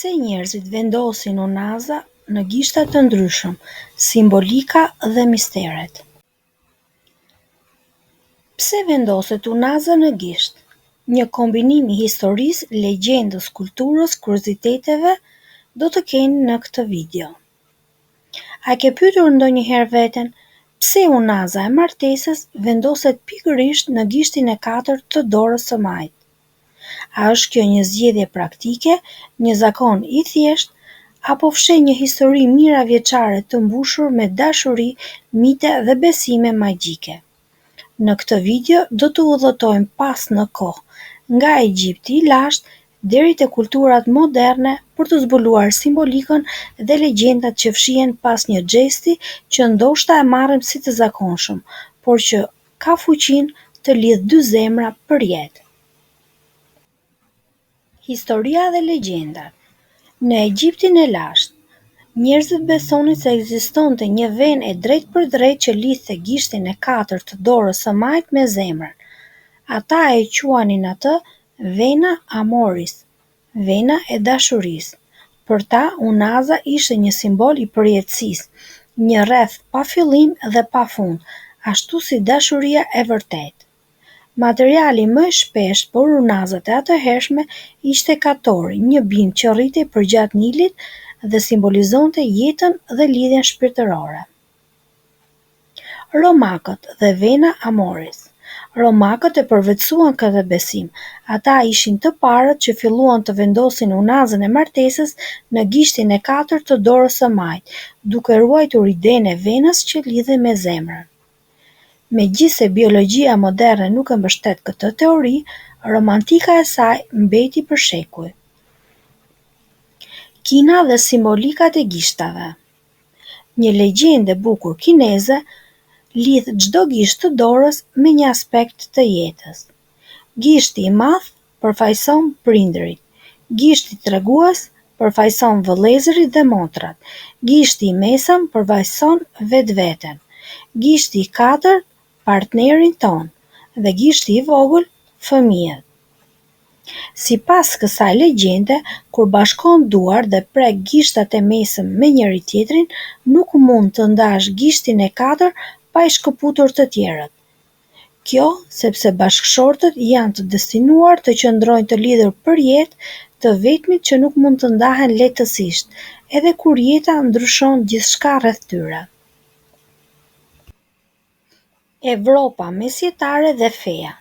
Pse njerëzit vendosin unaza në gishta të ndryshëm, simbolika dhe misteret. Pse vendoset unaza në gisht? Një kombinim i historisë, legjendës, kulturës, kurioziteteve do të keni në këtë video. A ke pyetur ndonjëherë veten pse unaza e martesës vendoset pikërisht në gishtin e katërt të dorës së majtë? A është kjo një zgjedhje praktike, një zakon i thjeshtë, apo fsheh një histori mijëravjeçare të mbushur me dashuri, mite dhe besime magjike? Në këtë video do të udhëtojmë pas në kohë, nga Egjipti i lashtë deri te kulturat moderne për të zbuluar simbolikën dhe legjendat që fshihen pas një xhesti që ndoshta e marrim si të zakonshëm, por që ka fuqinë të lidhë dy zemra përjetë. Historia dhe legjendat Në Egjiptin e lashtë, njerëzit besonin se ekzistonte një venë e drejtpërdrejtë që lidhte gishtin e katërt të dorës së majtë me zemrën. Ata e quanin atë vena amoris, vena e dashurisë. Për ta, unaza ishte një simbol i përjetësisë, një rreth pa fillim dhe pa fund, ashtu si dashuria e vërtetë. Materiali më i shpeshtë për unazat e atëhershme ishte katori, një bimë që rritej përgjatë Nilit dhe simbolizonte jetën dhe lidhjen shpirtërore. Romakët dhe Vena Amoris Romakët e përvetësuan këtë besim. Ata ishin të parët që filluan të vendosin unazën e martesës në gishtin e katërt të dorës së majtë, duke ruajtur idenë e venës që lidhej me zemrën. Megjithëse biologjia moderne nuk e mbështet këtë teori, romantika e saj mbeti për shekuj. Kina dhe simbolikat e gishtave Një legjendë e bukur kineze lidh çdo gisht të dorës me një aspekt të jetës. Gishti i madh përfaqëson prindërit, gishti tregues përfaqëson vëllezërit dhe motrat, gishti i mesëm përfaqëson vetveten, gishti i katërt partnerin tonë dhe gishti i vogël fëmijët. Sipas kësaj legjende, kur bashkon duart dhe prek gishtat e mesëm me njëri-tjetrin, nuk mund të ndash gishtin e katërt pa i shkëputur të tjerët. Kjo, sepse bashkëshortët janë të destinuar të qëndrojnë të lidhur përjetë, të vetmit që nuk mund të ndahen lehtësisht, edhe kur jeta ndryshon gjithçka rreth tyre. Evropa mesjetare dhe feja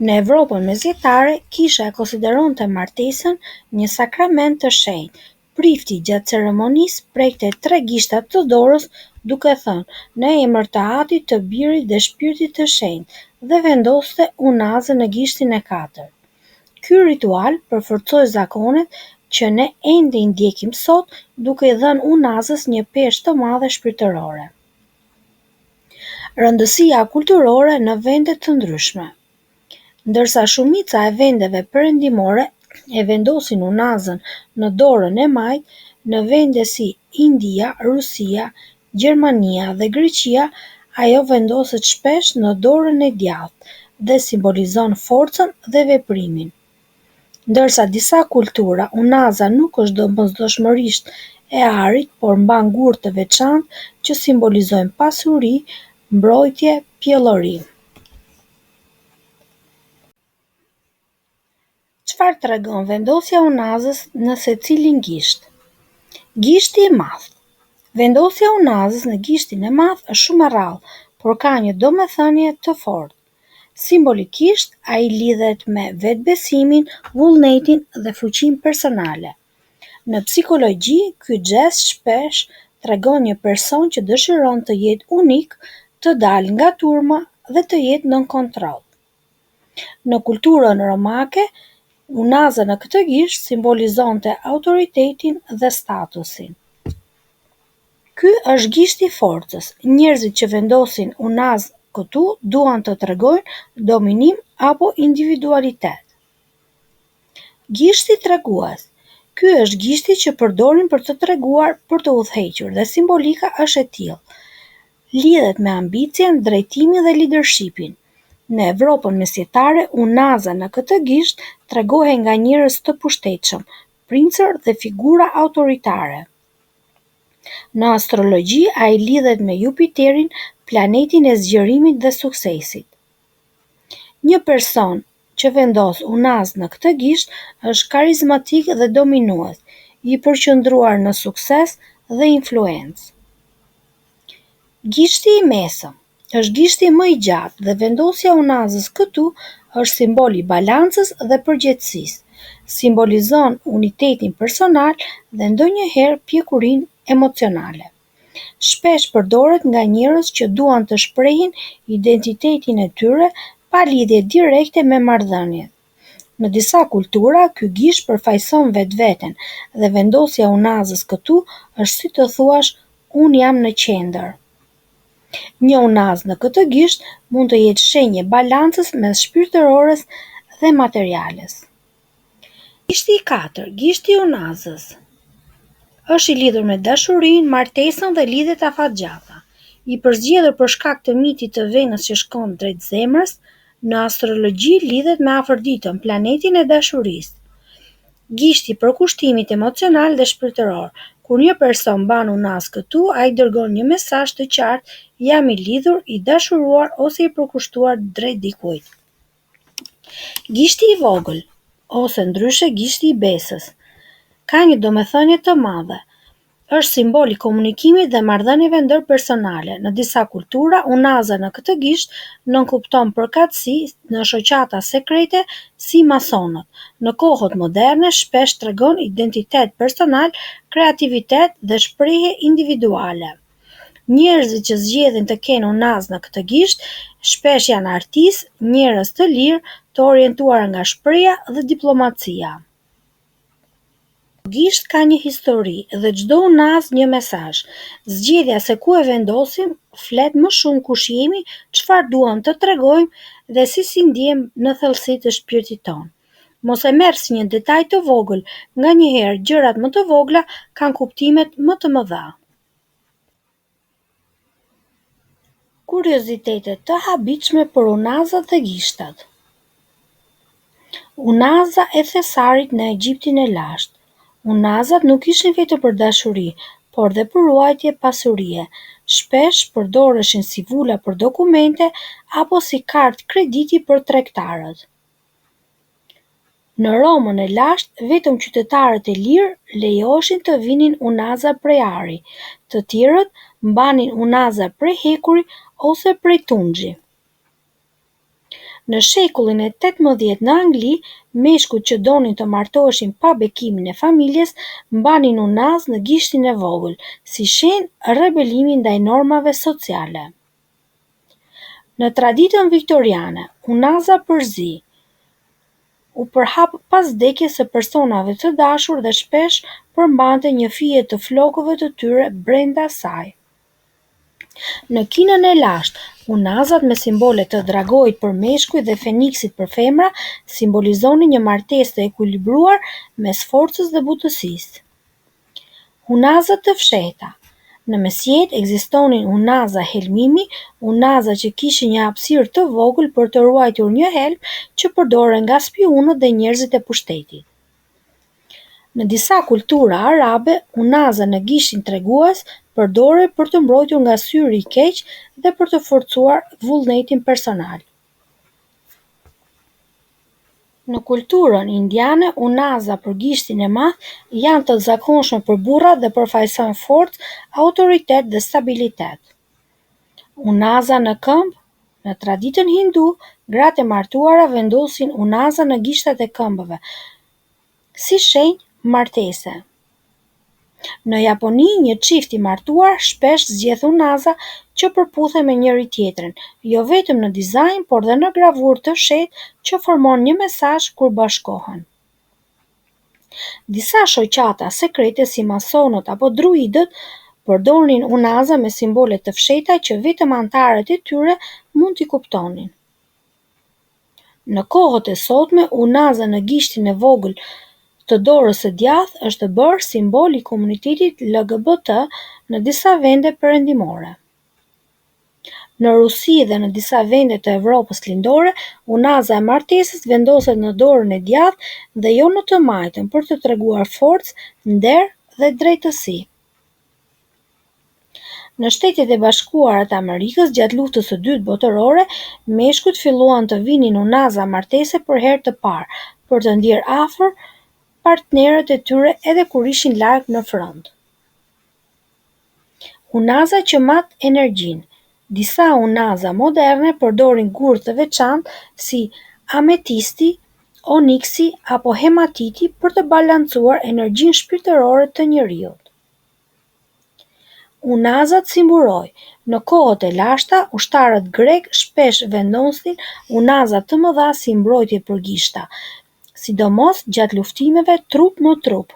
Në Evropën mesjetare, kisha e konsideronte martesën një sakrament të shenjtë. Prifti gjatë ceremonisë prekte tre gishta të dorës duke thënë në emër të Atit, të Birit dhe Shpirtit të Shenjtë dhe vendoste unazën në gishtin e katërt. Ky ritual përforcoi zakonet që ne ende i ndjekim sot, duke i dhënë unazës një peshë të madhe shpirtërore. Rëndësia kulturore në vende të ndryshme Ndërsa shumica e vendeve perëndimore e vendosin unazën në dorën e majtë, në vende si India, Rusia, Gjermania dhe Greqia, ajo vendoset shpesh në dorën e djathtë dhe simbolizon forcën dhe veprimin. Ndërsa disa kultura unaza nuk është domosdoshmërisht e arit, por mban gurë të veçantë që simbolizojnë pasuri, mbrojtje, pjellori. Çfarë tregon vendosja e unazës në secilin gisht? Gishti i madh. Vendosja e unazës në gishtin e madh është shumë e rrallë, por ka një domethënie të fortë. Simbolikisht, ai lidhet me vetëbesimin, vullnetin dhe fuqinë personale. Në psikologji, ky xhest shpesh tregon një person që dëshiron të jetë unik, të dalë nga turma dhe të jetë nën kontroll. Në kulturën romake, unaza në këtë gisht simbolizonte autoritetin dhe statusin. Ky është gishti i forcës. Njerëzit që vendosin unazë këtu duan të tregojnë dominim apo individualitet. Gishti tregues. Ky është gishti që përdorim për të treguar, për të udhëhequr dhe simbolika është e tillë. Lidhet me ambicien, drejtimin dhe leadershipin. Në Evropën mesjetare, unaza në këtë gisht tregohej nga njerëz të pushtetshëm, princër dhe figura autoritare. Në astrologji, ai lidhet me Jupiterin, planetin e zgjerimit dhe suksesit. Një person që vendos unazë në këtë gisht është karizmatik dhe dominues, i përqendruar në sukses dhe influencë. Gishti i mesëm është gishti më i gjatë dhe vendosja e unazës këtu është simbol i balancës dhe përgjegjësisë. Simbolizon unitetin personal dhe ndonjëherë pjekurinë emocionale. Shpesh përdoret nga njerëz që duan të shprehin identitetin e tyre pa lidhje direkte me marrëdhëniet. Në disa kultura, ky gisht përfaqëson vetveten dhe vendosja e unazës këtu është si të thuash unë jam në qendër. Një unazë në këtë gisht mund të jetë shenjë e balancës mes shpirtërores dhe materiales. Gishti i katërt, gishti i unazës, është i lidhur me dashurinë, martesën dhe lidhjet afatgjata. I përzgjedhur për shkak të mitit të venës që shkon drejt zemrës, në astrologji lidhet me Afërditën, planetin e dashurisë. Gishti i përkushtimit emocional dhe shpirtëror. Kur një person mban unazë këtu, ai dërgon një mesazh të qartë, jam i lidhur, i dashuruar ose i përkushtuar drejt dikujt. Gishti i vogël, ose ndryshe gishti i besës, ka një domethënie të madhe. Është simbol i komunikimit dhe marrëdhënieve ndërpersonale. Në disa kultura, unaza në këtë gisht nënkupton përkatësi në shoqata sekrete si masonët. Në kohët moderne, shpesh tregon identitet personal, kreativitet dhe shprehje individuale. Njerëzit që zgjedhin të kenë unazë në këtë gisht, shpesh janë artistë, njerëz të lirë, të orientuar nga shprehja dhe diplomacia. Gisht ka një histori dhe çdo unazë një mesazh. Zgjedhja se ku e vendosim flet më shumë kush jemi, çfarë duam të tregojmë dhe si si ndjehem në thellësi të shpirtit tonë. Mos e merr si një detaj të vogël, nganjëherë gjërat më të vogla kanë kuptimet më të mëdha. Kuriozitete të habitshme për unazat dhe gishtat. Unaza e thesarit në Egjiptin e lashtë. Unazat nuk ishin vetëm për dashuri, por dhe për ruajtje pasurie. Shpesh përdoreshin si vula për dokumente apo si kartë krediti për tregtarët. Në Romën e lashtë, vetëm qytetarët e lirë lejoheshin të vinin unaza prej ari, të tjerët mbanin unaza prej hekuri ose prej tunxhi. Në shekullin e 18 në Angli, meshkujt që donin të martoheshin pa bekimin e familjes mbanin unazë në gishtin e vogël, si shenjë rebelimi ndaj normave sociale. Në traditën viktoriane, unaza për zi u përhap pas vdekjes së personave të dashur dhe shpesh përmbante një fije të flokëve të tyre brenda saj. Në Kinën e lashtë, unazat me simbole të dragoit për meshkuj dhe feniksit për femra simbolizonin një martesë të ekuilibruar mes forcës dhe butësisë. Unaza të fshehta. Në mesjetë ekzistonin unaza helmimi, unaza që kishin një hapësirë të vogël për të ruajtur një helm që përdorej nga spiunët dhe njerëzit e pushtetit. Në disa kultura arabe, unaza në gishtin tregues përdorej për të mbrojtur nga syri i keq dhe për të forcuar vullnetin personal. Në kulturën indiane, unaza për gishtin e madh janë të zakonshme për burrat dhe përfaqësojnë forcë, autoritet dhe stabilitet. Unaza në këmbë Në traditën hindu, gratë e martuara vendosin unaza në gishtat e këmbëve, si shenjë martese. Në Japoni, një çift i martuar shpesh zgjedh unaza që përputhen me njëri-tjetrin, jo vetëm në dizajn, por dhe në gravurë të fshehtë që formon një mesazh kur bashkohen. Disa shoqata sekrete si masonët apo druidët përdornin unaza me simbole të fshehta që vetëm anëtarët e tyre mund t'i kuptonin. Në kohët e sotme, unaza në gishtin e vogël të dorës së djathtë është bërë simbol i komunitetit LGBT në disa vende perëndimore. Në Rusi dhe në disa vende të Evropës Lindore, unaza e martesës vendoset në dorën e djathtë dhe jo në të majtën për të treguar forcë, nder dhe drejtësi. Në Shtetet e Bashkuara të Amerikës gjatë Luftës së Dytë Botërore, meshkujt filluan të vinin unaza martese për herë të parë, për të ndjerë afër partnerët e tyre edhe kur ishin larg në front. Unaza që mat energjinë. Disa unaza moderne përdorin gurë të veçantë si ametisti, oniksi apo hematiti për të balancuar energjinë shpirtërore të njeriut. Unazat si mburojë. Në kohët e lashta, ushtarët grekë shpesh vendosnin unaza të mëdha si mbrojtje për gishta, sidomos gjatë luftimeve trup më trup.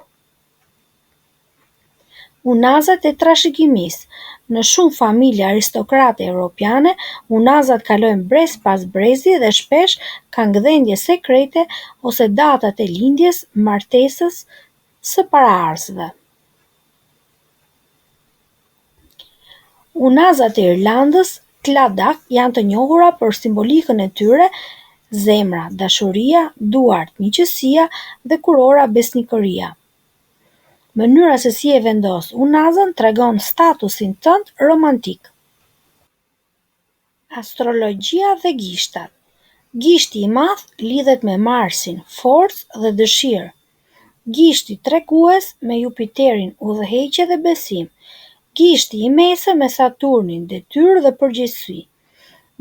Unazat e trashëgimisë. Në shumë familje aristokrate europiane, unazat kalojnë brez pas brezi dhe shpesh kanë gdhendje sekrete ose datat e lindjes, martesës së paraardhësve. Unazat e Irlandës, Claddagh janë të njohura për simbolikën e tyre, zemra, dashuria, duart, miqësia dhe kurora besnikëria. Mënyra se si e vendos unazën tregon statusin tënd romantik. Astrologjia dhe gishtat. Gishti i madh lidhet me Marsin, forcë dhe dëshirë. Gishti tregues me Jupiterin, udhëheqje dhe besim. Gishti i mesëm me Saturnin, detyrë dhe përgjegjësi.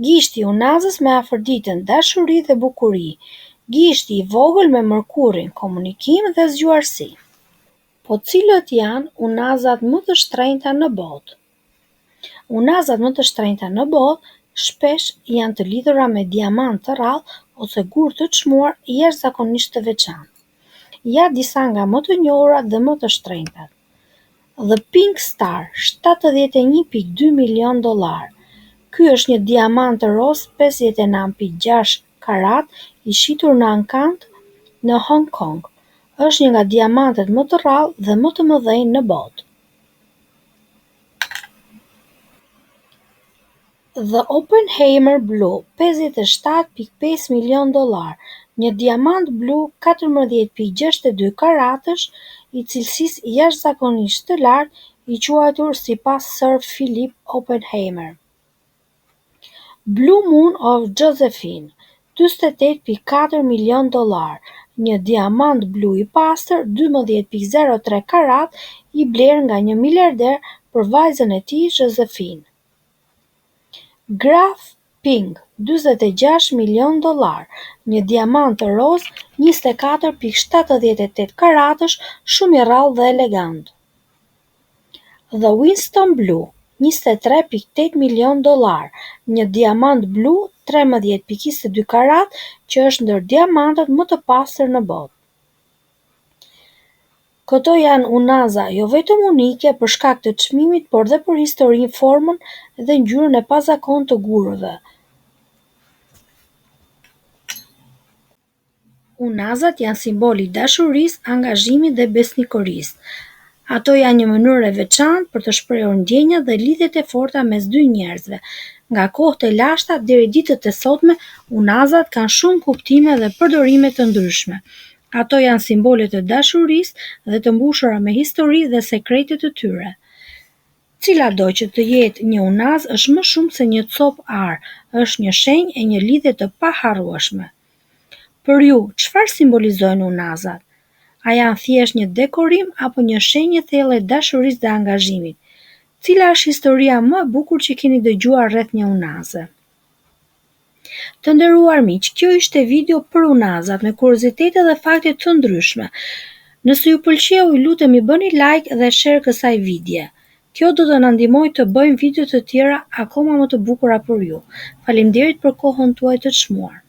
Gishti i unazës me Afërditën, dashuri dhe bukuri. Gishti i vogël me Mërkurrin, komunikim dhe zgjuarsi. Po cilët janë unazat më të shtrenjta në botë? Unazat më të shtrenjta në botë shpesh janë të lidhura me diamantë të rrallë ose gurë të çmuar jashtëzakonisht të veçantë. Ja disa nga më të njohurat dhe më të shtrenjtat. The Pink Star, 71.2 milion dollarë. Ky është një diamant rozë 59.6 karat i shitur në ankand në Hong Kong. Është një nga diamantet më të rrallë dhe më të mëdhenj në botë. The Oppenheimer Blue, 57.5 milion dollarë, një diamant blu 14.62 karatësh i cilësisë jashtëzakonisht të lartë, i quajtur sipas Sir Philip Oppenheimer. Blue Moon of Josephine, 48.4 milion dollarë, një diamant blu i pastër 12.03 karat i blerë nga një miliarder për vajzën e tij Josephine. Graff Pink, 46 milion dollarë, një diamant rozë 24.78 karatësh, shumë i rrallë dhe elegant. The Winston Blue, 23.8 milion dollarë, një diamant blu 13.22 karat që është ndër diamantët më të pastër në botë. Këto janë unaza jo vetëm unike për shkak të çmimit, por dhe për historinë, formën dhe ngjyrën e pazakontë të gurëve. Unazat janë simbol i dashurisë, angazhimit dhe besnikërisë. Ato janë një mënyrë e veçantë për të shprehur ndjenjat dhe lidhjet e forta mes dy njerëzve. Nga kohët e lashta deri ditët e sotme, unazat kanë shumë kuptime dhe përdorime të ndryshme. Ato janë simbole të dashurisë dhe të mbushura me histori dhe sekrete të tyre. Cilado që të jetë një unazë është më shumë se një copë ar, është një shenjë e një lidhje të paharrueshme. Për ju, çfarë simbolizojnë unazat? A janë thjesht një dekorim apo një shenjë e thellë e dashurisë dhe angazhimit? Cila është historia më e bukur që keni dëgjuar rreth një unaze? Të nderuar miq, kjo ishte video për unazat me kuriozitete dhe fakte të ndryshme. Nëse ju pëlqeu, ju lutemi bëni like dhe share kësaj videoje. Kjo do të na ndihmojë të bëjmë video të tjera akoma më të bukura për ju. Faleminderit për kohën tuaj të çmuar.